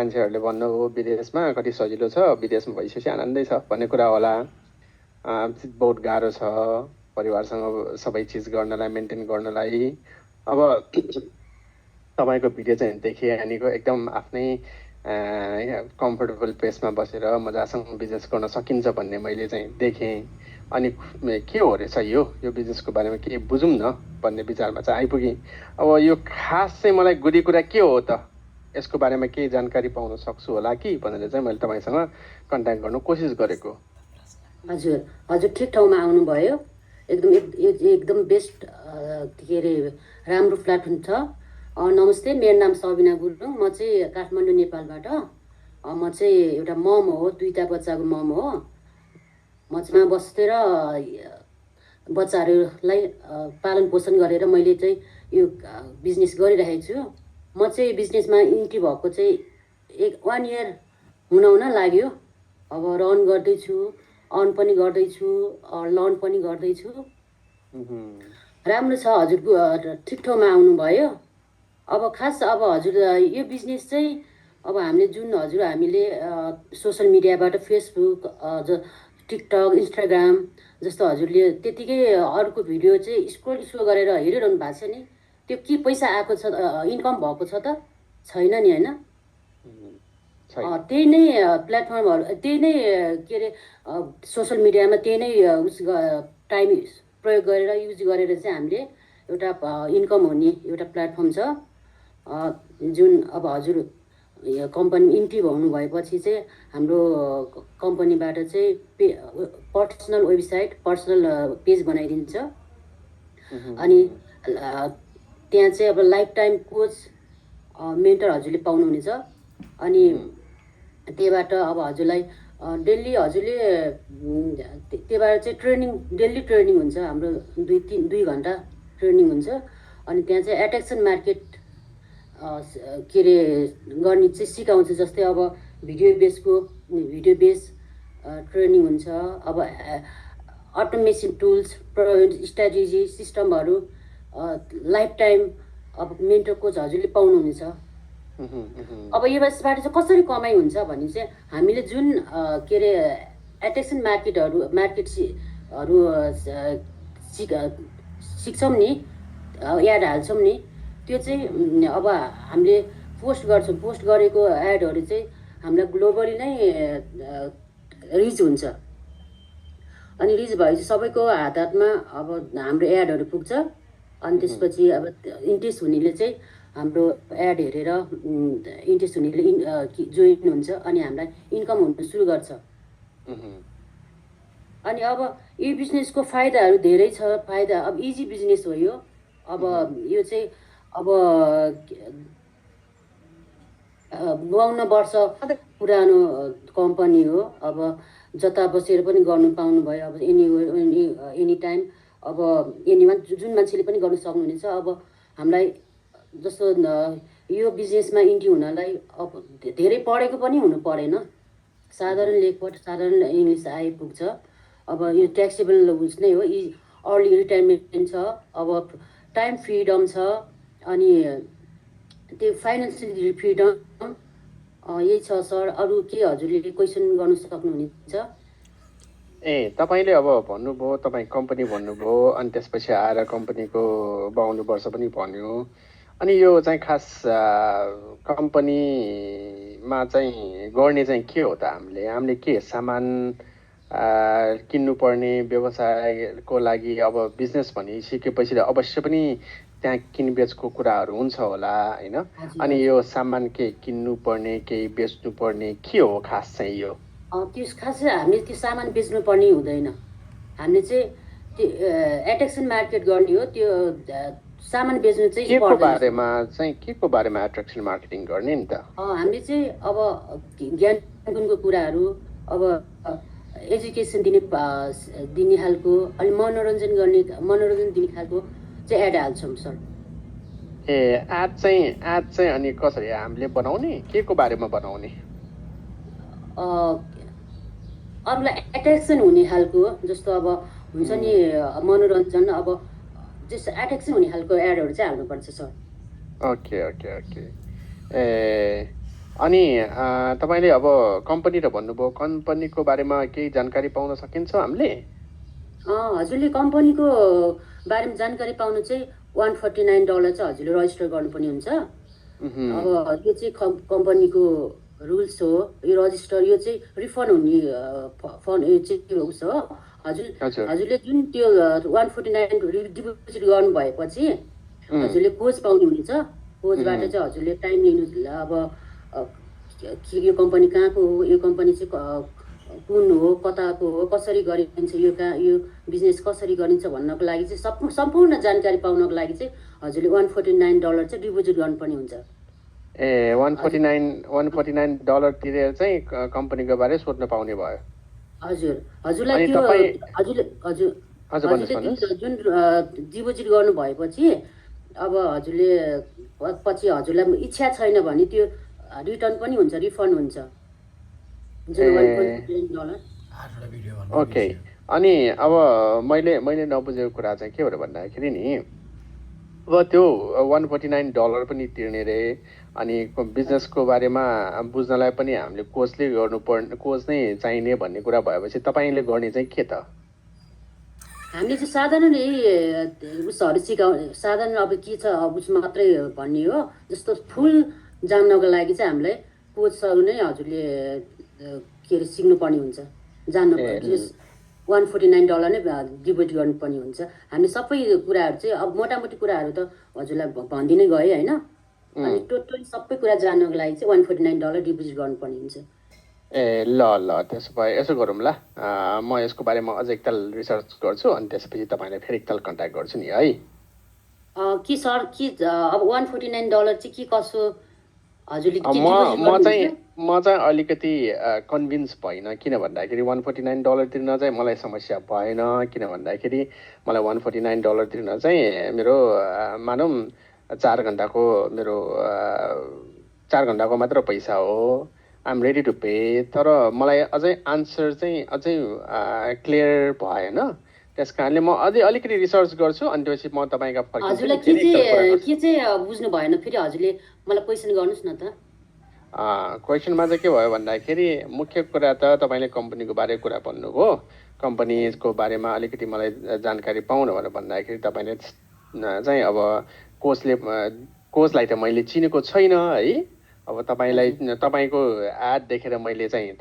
मान्छेहरूले भन्नुभयो विदेशमा कति सजिलो छ, विदेशमा भइसकेपछि आनन्दै छ भन्ने कुरा होला। बहुत गाह्रो छ परिवारसँग सबै चिज गर्नलाई, मेन्टेन गर्नलाई। अब तपाईँको भिडियो चाहिँ देखेँ यहाँनिर एकदम आफ्नै कम्फर्टेबल प्लेसमा बसेर मजासँग बिजनेस गर्न सकिन्छ भन्ने मैले चाहिँ देखेँ। अनि के हो रहेछ यो बिजनेसको बारेमा के बुझौँ न भन्ने विचारमा चाहिँ आइपुगेँ। अब यो खास चाहिँ मलाई गुदी कुरा के हो त, यसको बारेमा केही जानकारी पाउन सक्छु होला कि भनेर चाहिँ मैले तपाईँसँग कन्ट्याक्ट गर्न कोसिस गरेको। हजुर हजुर ठिक ठाउँमा आउनुभयो। एकदम बेस्ट के अरे राम्रो प्लेटफर्म छ। नमस्ते, मेरो नाम सबिना गुरुङ। म चाहिँ काठमाडौँ नेपालबाट। म चाहिँ एउटा मम हो, 2टा बच्चाको मम हो। म चाहिँ बसेर बच्चाहरूलाई पालन पोषण गरेर मैले चाहिँ यो बिजनेस गरिरहेको छु। म चाहिँ बिजनेसमा इन्ट्री भएको चाहिँ 1 इयर हुन लाग्यो। अब रन गर्दैछु, अर्न पनि गर्दैछु, लर्न पनि गर्दैछु। राम्रो छ हजुर, ठिक ठाउँमा आउनुभयो। अब खास अब हजुर यो बिजनेस चाहिँ अब हामीले सोसल मिडियाबाट फेसबुक, टिकटक, इन्स्टाग्राम जस्तो हजुरले त्यतिकै अरूको भिडियो चाहिँ स्क्रोल गरेर हेरिरहनु भएको छ नि, त्यो के पैसा आएको छ, इन्कम भएको छ त छैन नि, होइन? त्यही नै प्लेटफर्महरू, त्यही नै के अरे सोसल मिडियामा त्यही नै टाइम प्रयोग गरेर युज गरेर चाहिँ हामीले एउटा इन्कम हुने एउटा प्लेटफर्म छ। जुन अब हजुर कम्पनी इन्ट्री हुनु भएपछि चाहिँ हाम्रो कम्पनीबाट चाहिँ पर्सनल वेबसाइट, पर्सनल पेज बनाइदिन्छ। अनि त्यहाँ चाहिँ अब लाइफ टाइम कोच, मेन्टर हजुरले पाउनुहुनेछ। अनि त्यहीबाट अब हजुरलाई डेली हजुरले त्यहीबाट चाहिँ डेली ट्रेनिङ हुन्छ हाम्रो। 2 घन्टा ट्रेनिङ हुन्छ। अनि त्यहाँ चाहिँ एट्र्याक्सन मार्केट के अरे गर्ने चाहिँ सिकाउँछ। जस्तै अब भिडियो बेस ट्रेनिङ हुन्छ। अब अटोमेसन टुल्स, स्ट्राटेजी, सिस्टमहरू, लाइफ टाइम अब मेन्टर कोच हजुरले पाउनुहुनेछ। अब यो यसबाट चाहिँ कसरी कमाइ हुन्छ भने चाहिँ हामीले जुन के अरे एट्र्याक्सन मार्केटहरू सिक्छौँ नि, एड हाल्छौँ नि, त्यो चाहिँ अब हामीले पोस्ट गर्छौँ। पोस्ट गरेको एडहरू चाहिँ हामीलाई ग्लोबली नै रिच हुन्छ। अनि रिच भएपछि सबैको हातमा अब हाम्रो एडहरू पुग्छ। अनि त्यसपछि अब इन्ट्रेस्ट हुनेले चाहिँ हाम्रो एड हेरेर इन्ट्रेस्ट हुनेले जोइन हुन्छ। अनि हामीलाई इन्कम हुनु सुरु गर्छ। अनि अब यो बिजनेसको फाइदाहरू धेरै छ। अब इजी बिजनेस हो यो। अब यो चाहिँ अब 52 वर्ष पुरानो कम्पनी हो। अब जता बसेर पनि गर्नु पाउनुभयो। अब एनी टाइम, अब जुन मान्छेले पनि गर्न सक्नुहुनेछ। अब हामीलाई जस्तो यो बिजनेसमा इन्ट्री हुनलाई अब धेरै पढेको पनि हुनु परेन। साधारण लेखपढ, साधारण इङ्ग्लिस आइपुग्छ। अब यो ट्याक्सेबल उस नै हो। अर्ली रिटायरमेन्ट छ। अब टाइम फ्रिडम छ। अनि त्यो फाइनेन्सियल फ्रिडम यही छ सर। अरू के हजुरले क्वेसन गर्न सक्नुहुनेछ? तपाईँले अब भन्नुभयो, तपाईँ कम्पनी भन्नुभयो, अनि त्यसपछि आएर कम्पनीको 52 वर्ष पनि भन्यो। अनि यो चाहिँ खास कम्पनीमा चाहिँ गर्ने चाहिँ के हो त? हामीले के सामान किन्नुपर्ने व्यवसायको लागि? अब बिजनेस भनिसकेपछि अवश्य पनि त्यहाँ किनबेचको कुराहरू हुन्छ होला, होइन? अनि यो सामान केही किन्नुपर्ने, केही बेच्नुपर्ने के हो खास चाहिँ यो? त्यो खास चाहिँ हामीले त्यो सामान बेच्नुपर्ने हुँदैन। हामीले चाहिँ त्यो एट्र्याक्सन मार्केट गर्ने हो। त्यो सामान बेच्नु चाहिँ के को बारेमा एट्र्याक्सन मार्केटिङ गर्ने नि त? हामीले चाहिँ अब ज्ञानको कुराहरू, अब एजुकेसन दिने खालको, अनि मनोरञ्जन दिने खालको चाहिँ एड हाल्छौँ सर। एड चाहिँ अनि कसरी हामीले बनाउने? के को बारेमा बनाउने? अरूलाई एट्र्याक्सन हुने खालको, जस्तो अब हुन्छ नि मनोरञ्जन, अब जस्तो एट्र्याक्सन हुने खालको एडहरू चाहिँ हाल्नुपर्छ सर। ओके। अनि तपाईँले अब कम्पनी र भन्नुभयो, कम्पनीको बारेमा केही जानकारी पाउन सकिन्छ हामीले? हजुरले कम्पनीको बारेमा जानकारी पाउनु चाहिँ $149 चाहिँ हजुरले रजिस्टर गर्नुपर्ने हुन्छ। अब यो चाहिँ कम्पनीको रुल्स हो। यो रजिस्टर यो चाहिँ रिफन्ड हुने फन्ड यो चाहिँ उस हो। हजुरले जुन त्यो 149 डिपोजिट गर्नुभएपछि हजुरले कोच पाउनुहुनेछ। कोचबाट चाहिँ हजुरले टाइम लिनु। अब यो कम्पनी कहाँको हो, यो कम्पनी चाहिँ कुन हो, कताको हो, कसरी गरिन्छ, यो बिजनेस कसरी गरिन्छ भन्नको लागि चाहिँ सम्पूर्ण जानकारी पाउनको लागि चाहिँ हजुरले $149 चाहिँ डिपोजिट गर्नुपर्ने हुन्छ। ए $149 तिरेर चाहिँ कम्पनीको बारे सोध्न पाउने भयो। हजुरलाई त्यो हजुरले जुन डिपोजिट गर्नु भएपछि अब हजुरले पछि हजुरलाई इच्छा छैन भने त्यो रिटर्न पनि हुन्छ, रिफन्ड हुन्छ। ओके। अनि अब मैले नबुझेको कुरा चाहिँ के हो भन्दाखेरि नि, अब त्यो $149 पनि तिर्ने रे, अनि बिजनेसको बारेमा बुझ्नलाई पनि हामीले कोचले गर्नुपर्ने, कोच नै चाहिने भन्ने कुरा भएपछि तपाईँले गर्ने चाहिँ के त? हामीले चाहिँ साधारण उसहरू साधारण अब के छ उस मात्रै भन्ने हो। जस्तो फुल जान्नको लागि चाहिँ हामीलाई कोचहरू नै हजुरले के अरे सिक्नुपर्ने हुन्छ। जान्नु $149 नै डिपोजिट गर्नुपर्ने हुन्छ। हामी सबै कुराहरू चाहिँ अब मोटामोटी कुराहरू त हजुरलाई भनिदिनै गएँ होइन। अनि टोटली सबै कुरा जान्नको लागि चाहिँ $149 डिपोजिट गर्नुपर्ने हुन्छ। ए ल त्यसो भए यसो गरौँ ल, म यसको बारेमा अझ एकताल रिसर्च गर्छु अनि त्यसपछि तपाईँलाई फेरि एकताल कन्ट्याक्ट गर्छु नि है। कि सर कि अब $149 चाहिँ के कसो हजुरले म चाहिँ अलिकति कन्भिन्स भइनँ। किन भन्दाखेरि $149 तिर्न चाहिँ मलाई समस्या भएन। किन भन्दाखेरि मलाई $149 तिर्न चाहिँ मेरो मानौँ 4 घन्टाको मेरो 4 घन्टाको मात्र पैसा हो। I'm ready to pay. तर मलाई अझै आन्सर चाहिँ अझै क्लियर भएन। त्यस कारणले म अझै अलिकति रिसर्च गर्छु अनि त्यसपछि म तपाईँका हजुरलाई के चाहिँ बुझ्नु भएन फेरि हजुरले मलाई क्वेसन गर्नुहोस् न त। क्वेसनमा चाहिँ के भयो भन्दाखेरि मुख्य कुरा त तपाईँले कम्पनीको बारे कुरा भन्नुभयो। कम्पनीको बारेमा अलिकति मलाई जानकारी पाउनु भनेर भन्दाखेरि तपाईँले चाहिँ अब कोचलाई त मैले चिनेको छैन है। अब तपाईँको एड देखेर मैले चाहिँ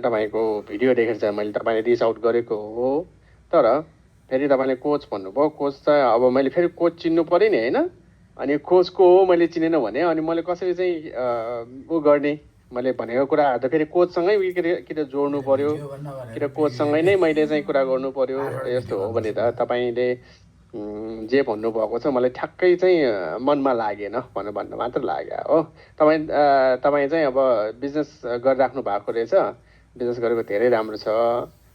तपाईँको भिडियो देखेर चाहिँ मैले तपाईँले रिच आउट गरेको हो। तर फेरि तपाईँले कोच भन्नुभयो। कोच चाहिँ अब मैले फेरि कोच चिन्नु पऱ्यो नि होइन। अनि कोचको हो मैले चिनेन भने अनि मैले कसरी चाहिँ गर्ने? मैले भनेको कुराहरू त फेरि कोचसँगै कि त जोड्नु पऱ्यो, कि त कोचसँगै नै मैले चाहिँ कुरा गर्नु पऱ्यो। यस्तो हो भने त तपाईँले जे भन्नुभएको छ मलाई ठ्याक्कै चाहिँ मनमा लागेन भन्नु मात्र लाग्यो हो। तपाईँ चाहिँ अब बिजनेस गरिराख्नु भएको रहेछ। बिजनेस गरेको धेरै राम्रो छ।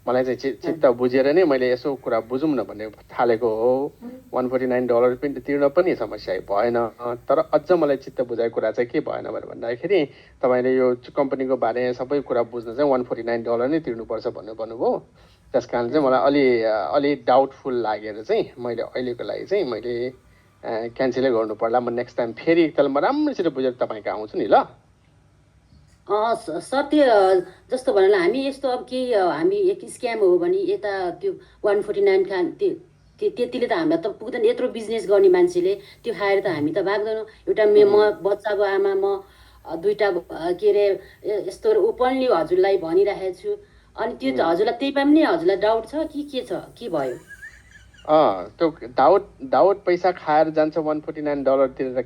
मलाई चाहिँ चित्त बुझेर नै मैले यसो कुरा बुझौँ न भन्ने थालेको हो। $149 पनि तिर्न पनि समस्या भएन। तर अझ मलाई चित्त बुझाएको कुरा चाहिँ के भएन भन्दाखेरि तपाईँले यो कम्पनीको बारे सबै कुरा बुझ्न चाहिँ $149 नै तिर्नुपर्छ भन्नुभयो। त्यस कारण चाहिँ मलाई अलि डाउटफुल लागेर चाहिँ मैले अहिलेको लागि चाहिँ मैले क्यान्सलै गर्नु पर्ला। म नेक्स्ट टाइम फेरि एकताल म राम्रोसित बुझेर तपाईँको आउँछु नि ल। सर त्यो जस्तो भन्नु हामी यस्तो अब केही हामी एक स्क्याम हो भने यता त्यो 149 त्यतिले त हामीलाई त पुग्दैन। यत्रो बिजनेस गर्ने मान्छेले त्यो खाएर त हामी त भाग्दैनौँ। एउटा म बच्चाको आमा, म 2टा के अरे यस्तो ओपनली हजुरलाई भनिराखेको छु। अनि त्यो हजुरलाई त्यही पनि हजुरलाई डाउट छ कि के छ, के भयो? त्यो दाउद पैसा खाएर जान्छ, $149 तिरेर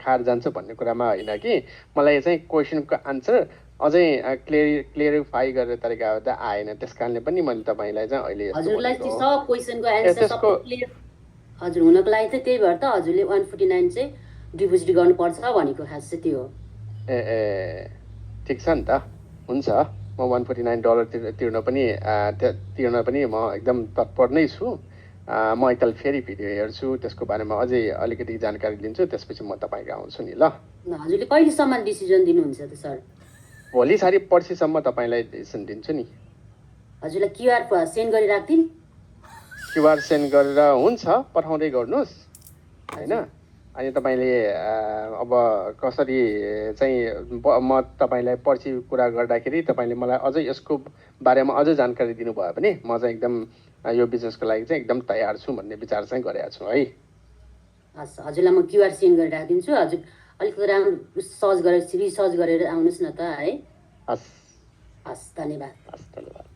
खाएर जान्छ भन्ने कुरामा होइन कि। मलाई चाहिँ क्वेसनको आन्सर अझै क्लियरिफाई गरेर तरिका त आएन। त्यस कारणले पनि मैले तपाईँलाई चाहिँ अहिले हजुरलाई त्यो सब क्वेसनको आन्सर सबै क्लियर हजुर हुनको लागि चाहिँ त्यही भएर त हजुरले 149 चाहिँ डिपोजिट गर्नुपर्छ भनेको खास चाहिँ त्यो हो। ए ठिक छ नि त, हुन्छ। म $149 तिर्न पनि म एकदम तत्पर नै छु। म एकताल फेरि भिडियो हेर्छु, त्यसको बारेमा अझै अलिकति जानकारी लिन्छु, त्यसपछि म तपाईँको आउँछु नि ल। हजुरले कहिलेसम्म डिसिजन दिनुहुन्छ त सर? भोलि सारी पर्सिसम्म तपाईँलाई डिसिजन दिन्छु नि। हजुरलाई क्युआर सेन्ड गरी राख्दिन? क्युआर सेन्ड गरेर हुन्छ, पठाउँदै गर्नुहोस् होइन। अनि तपाईँले अब कसरी चाहिँ म तपाईँलाई पर्सि कुरा गर्दाखेरि तपाईँले मलाई अझै यसको बारेमा अझै जानकारी दिनुभयो भने म चाहिँ एकदम यो बिजनेसको लागि चाहिँ एकदम तयार छु भन्ने विचार चाहिँ गरेको छु है। हस्, हजुरलाई म क्युआर सेन्ड गरेर राखिदिन्छु। हजुर अलिकति राम्रो सर्च गरेर रिसर्च गरेर आउनुहोस् न त है। हस् हस्, धन्यवाद। हस्, धन्यवाद।